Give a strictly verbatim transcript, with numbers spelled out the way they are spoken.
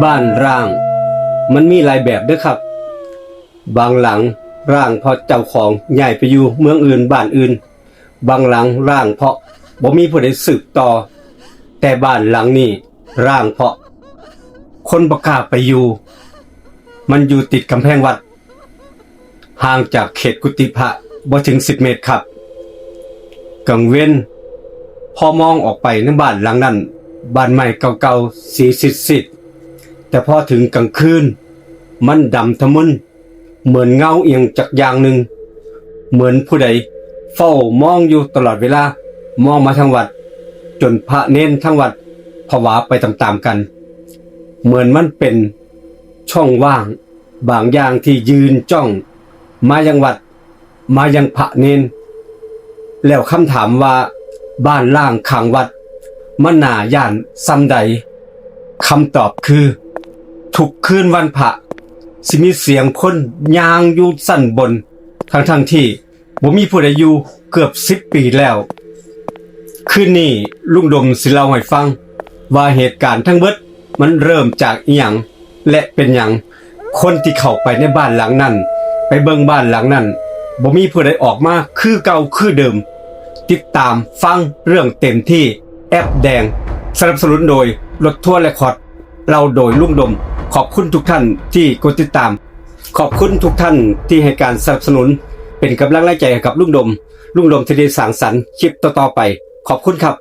บ้านร้าง มันมีหลายแบบเด้อครับ บางหลังร้างเพราะเจ้าของย้ายไปอยู่เมืองอื่นบ้านอื่น บางหลังร้างเพราะบ่มีผู้ใดสืบต่อ แต่บ้านหลังนี้ร้างเพราะคนบ่กล้าไปอยู่ มันอยู่ติดกำแพงวัด ห่างจากเขตกุฏิพระบ่ถึงสิบเมตรครับ กลางเว็น พอมองออกไปในบ้านหลังนั้น บ้านไม้เก่าๆ สีซีดๆ แต่พอถึงกลางคืน มันดำทะมึน เหมือนเงาเอียงจักอย่างหนึ่ง เหมือนผู้ใดเฝ้ามองอยู่ตลอดเวลา มองมาทางวัด จนพระเณรทั้งวัดผวาไปตามๆกัน เหมือนมันเป็นช่องว่างบางอย่างที่ยืนจ้องมายังวัด มายังพระเณร แล้วคำถามว่าบ้านร้างข้างวัด มันน่าย้านส่ำใด คำตอบคือ ทุกคืนวันพระ สิมีเสียงคนย่างอยู่ชั้นบน ทั้งๆที่บ่มีผู้ใดอยู่เกือบสิบปีแล้ว คืนนี้ลุงดมสิเล่าให้ฟัง ว่าเหตุการณ์ทั้งเบิดมันเริ่มจากอิหยัง และเป็นหยังคนที่เข้าไปในบ้านหลังนั้น ไปเบิ่งบ้านหลังนั้น บ่มีผู้ใดออกมาคือเก่าคือเดิม ติดตามฟังเรื่องเต็มที่ แอปแดง สนับสนุนโดยรถทัวร์เรคคอร์ด เล่าโดยลุงดม ขอบคุณทุกท่านที่กดติดตาม ขอบคุณทุกท่านที่ให้การสนับสนุน เป็นกำลังแรงใจให้กับลุงดม ลุงดมที่ได้สร้างสรรค์คลิปต่อๆไป ขอบคุณครับ